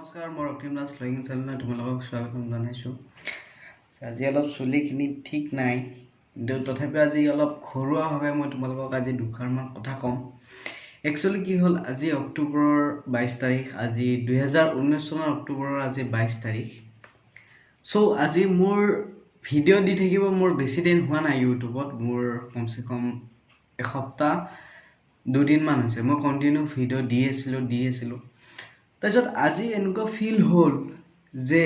নমস্কাৰ, মই ৰক্তিম দাস, ভ্লগিং চেনেলত তোমালোকক স্বাগতম জনাইছোঁ। আজি অলপ চুলিখিনি ঠিক নাই, কিন্তু তথাপিও আজি অলপ ঘৰুৱাভাৱে মই তোমালোকক আজি দুষাৰমান কথা ক'ম। একচুৱেলি কি হ'ল, আজি অক্টোবৰৰ 22 তাৰিখ, আজি 2019 চনৰ অক্টোবৰৰ আজি 22 তাৰিখ। চ' আজি মোৰ ভিডিঅ' দি থাকিব মোৰ বেছি দিন হোৱা নাই ইউটিউবত, মোৰ কমচে কম এসপ্তাহ দুদিনমান হৈছে। মই কণ্টিনিউ ভিডিঅ' দি আছিলোঁ। তাৰপিছত আজি এনেকুৱা ফিল হ'ল যে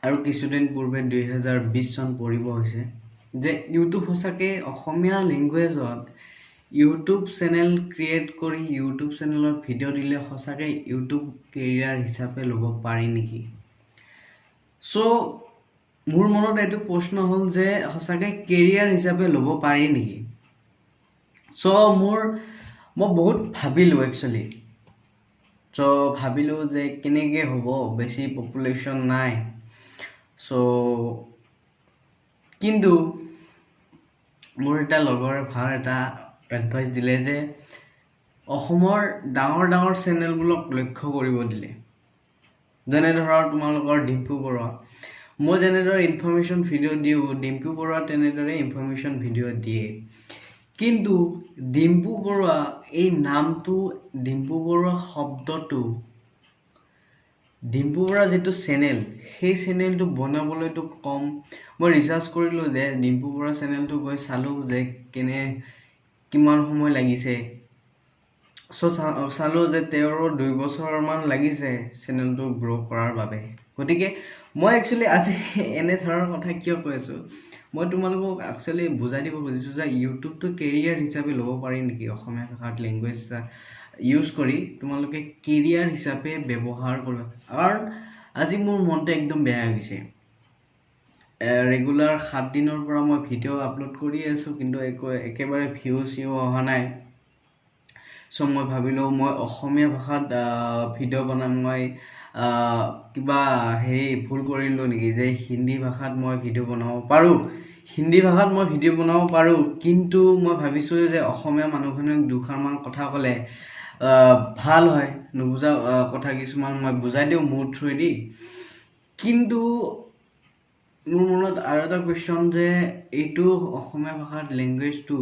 আৰু কিছুদিন পূৰ্বে 2020 চন পৰিব হৈছে যে ইউটিউব সঁচাকৈ অসমীয়া লেংগুৱেজত ইউটিউব চেনেল ক্ৰিয়েট কৰি ইউটিউব চেনেলত ভিডিঅ' দিলে সঁচাকৈ ইউটিউব কেৰিয়াৰ হিচাপে ল'ব পাৰি নেকি? চ' মোৰ মনত এইটো প্ৰশ্ন হ'ল যে সঁচাকৈ কেৰিয়াৰ হিচাপে ল'ব পাৰি নেকি? চ' মই বহুত ভাবিলোঁ একচুৱেলি। চ' ভাবিলোঁ যে কেনেকৈ হ'ব, বেছি পপুলেশ্যন নাই। চ' কিন্তু মোৰ এটা লগৰে ভাল এটা এডভাইচ দিলে যে অসমৰ ডাঙৰ ডাঙৰ চেনেলবোৰক লক্ষ্য কৰিব দিলে, যেনে ধৰা তোমালোকৰ ডিম্পু বৰুৱা। মই যেনেদৰে ইনফৰ্মেশ্যন ভিডিঅ' দিওঁ, ডিম্পু বৰুৱা তেনেদৰে ইনফৰ্মেশ্যন ভিডিঅ' দিয়ে। কিন্তু ডিম্পু বৰুৱা এই নামটো, ডিম্পু বৰুৱা শব্দটো, ডিম্পু বৰুৱা যিটো চেনেল, সেই চেনেলটো বনাবলৈতো কম মই ৰিচাৰ্চ কৰিলোঁ যে ডিম্পু বৰুৱা চেনেলটো গৈ চালোঁ যে কিমান সময় লাগিছে। চ' চালোঁ যে তেওঁৰো 2 বছৰমান লাগিছে চেনেলটো গ্ৰ' কৰাৰ বাবে। গতিকে মই একচুৱেলি আজি এনেধৰণৰ কথা কিয় কৈ আছোঁ? মই তোমালোকক একচুৱেলি বুজাই দিব খুজিছোঁ যে ইউটিউবটো কেৰিয়াৰ হিচাপে ল'ব পাৰি নেকি? অসমীয়া ভাষাত লেংগুৱেজ ইউজ কৰি তোমালোকে কেৰিয়াৰ হিচাপে ব্যৱহাৰ কৰিব। কাৰণ আজি মোৰ মনটো একদম বেয়া হৈ গৈছে। ৰেগুলাৰ 7 দিনৰ পৰা মই ভিডিঅ' আপলোড কৰি আছোঁ, কিন্তু একো একেবাৰে ভিউ চিউ অহা নাই। চ' মই ভাবিলোঁ মই অসমীয়া ভাষাত ভিডিঅ' বনাম, মই কিবা হেৰি ভুল কৰিলোঁ নেকি যে হিন্দী ভাষাত মই ভিডিঅ' বনাব পাৰোঁ? হিন্দী ভাষাত মই ভিডিঅ' বনাব পাৰোঁ, কিন্তু মই ভাবিছোঁ যে অসমীয়া মানুহখিনিক দুষাৰমান কথা ক'লে ভাল হয়, নুবুজা কথা কিছুমান মই বুজাই দিওঁ মোৰ থ্ৰুৱেদি। কিন্তু মোৰ মনত আৰু এটা কুৱেশ্যন যে এইটো অসমীয়া ভাষাত লেংগুৱেজটো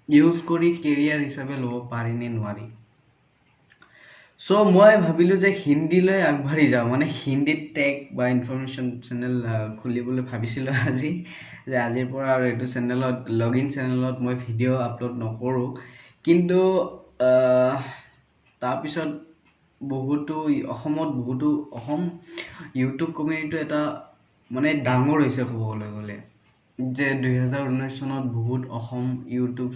ইউজ কৰি কেৰিয়াৰ হিচাপে ল'ব পাৰি নে নোৱাৰি? চ' মই ভাবিলোঁ যে হিন্দীলৈ আগবাঢ়ি যাওঁ, মানে হিন্দীত টেক বা ইনফৰ্মেশ্যন চেনেল খুলিবলৈ ভাবিছিলোঁ আজি, যে আজিৰ পৰা আৰু এইটো চেনেলত, লগ ইন চেনেলত মই ভিডিঅ' আপলোড নকৰোঁ। কিন্তু তাৰপিছত বহুতো অসমত বহুতো অসম ইউটিউব কমিউনিটিটো এটা মানে ডাঙৰ হৈছে ক'বলৈ গ'লে, যে 2019 চনত বহুত অসম ইউটিউব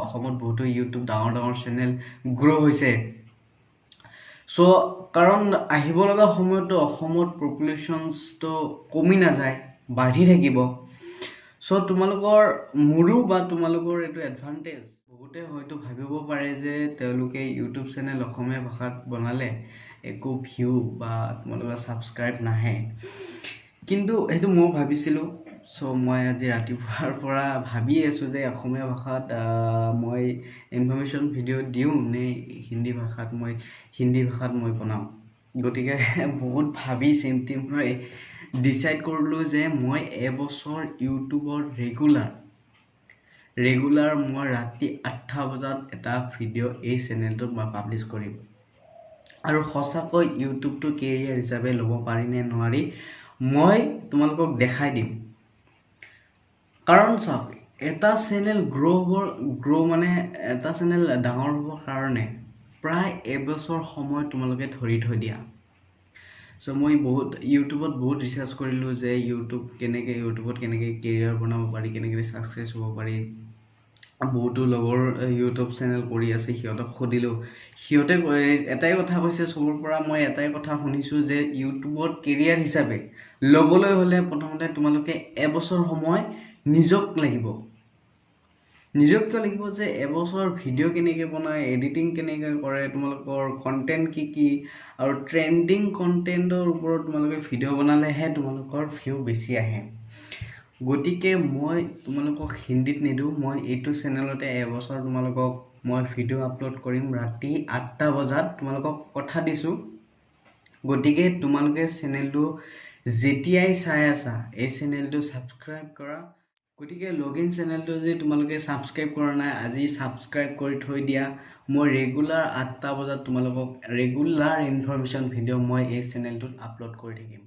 অসমত বহুতো ইউটিউব ডাঙৰ ডাঙৰ চেনেল গ্ৰ' হৈছে। চ' কাৰণ আহিব লগা সময়তো অসমত পপুলেশ্যনছটো কমি নাযায়, বাঢ়ি থাকিব। চ' তোমালোকৰ মোৰো বা তোমালোকৰ এইটো এডভান্টেজ। বহুতে হয়তো ভাবিব পাৰে যে তেওঁলোকে ইউটিউব চেনেল অসমীয়া ভাষাত বনালে একো ভিউ বা তোমালোকৰ ছাবস্ক্ৰাইব নাহে, কিন্তু সেইটো মই ভাবিছিলোঁ। চ' মই আজি ৰাতিপুৱাৰ পৰা ভাবি আছোঁ যে অসমীয়া ভাষাত মই ইনফৰ্মেশ্যন ভিডিঅ' দিওঁ নে হিন্দী ভাষাত মই বনাওঁ। গতিকে বহুত ভাবি চিন্তি মই ডিচাইড কৰিলোঁ যে মই এবছৰ ইউটিউবত ৰেগুলাৰ ৰেগুলাৰ মই ৰাতি 8টা বজাত এটা ভিডিঅ' এই চেনেলটোত মই পাব্লিছ কৰিম আৰু সঁচাকৈ ইউটিউবটো কেৰিয়াৰ হিচাপে ল'ব পাৰি নে নোৱাৰি মই তোমালোকক দেখাই দিম। কাৰণ চাওক, এটা চেনেল গ্ৰ' হ'ব, গ্ৰ' মানে এটা চেনেল ডাঙৰ হ'বৰ কাৰণে প্ৰায় এবছৰ সময় তোমালোকে ধৰি থৈ দিয়া। চ' মই বহুত ইউটিউবত বহুত ৰিচাৰ্চ কৰিলোঁ যে ইউটিউবত কেনেকৈ কেৰিয়াৰ বনাব পাৰি, কেনেকৈ ছাকচেছ হ'ব পাৰি। বহুতো লগৰ ইউটিউব চেনেল কৰি আছে, সিহঁতক সুধিলোঁ। সিহঁতে এটাই কথা কৈছে, চবৰ পৰা মই এটাই কথা শুনিছোঁ যে ইউটিউবত কেৰিয়াৰ হিচাপে ল'বলৈ হ'লে প্ৰথমতে তোমালোকে এবছৰ সময় নিজক লাগিব। নিজক কিয় লাগিব যে এবছৰ ভিডিঅ' কেনেকৈ বনায়, এডিটিং কেনেকৈ কৰে, তোমালোকৰ কণ্টেণ্ট কি কি আৰু ট্ৰেণ্ডিং কণ্টেণ্টৰ ওপৰত তোমালোকে ভিডিঅ' বনালেহে তোমালোকৰ ভিউ বেছি আহে। গতিকে মই তোমালোকক হিন্দীত নিদিওঁ। মই এইটো চেনেলতে এবছৰ তোমালোকক মই ভিডিঅ' আপলোড কৰিম ৰাতি 8টা বজাত। তোমালোকক কথা দিছোঁ। গতিকে তোমালোকে চেনেলটো যেতিয়াই চাই আছা, এই চেনেলটো ছাবস্ক্ৰাইব কৰা। গতিকে লগ ইন চেনেলটো যদি তোমালোকে ছাবস্ক্ৰাইব কৰা নাই, আজি ছাবস্ক্ৰাইব কৰি থৈ দিয়া। মই ৰেগুলাৰ 8টা বজাত তোমালোকক ৰেগুলাৰ ইনফৰমেশ্যন ভিডিঅ' মই এই চেনেলটোত আপলোড কৰি থাকিম।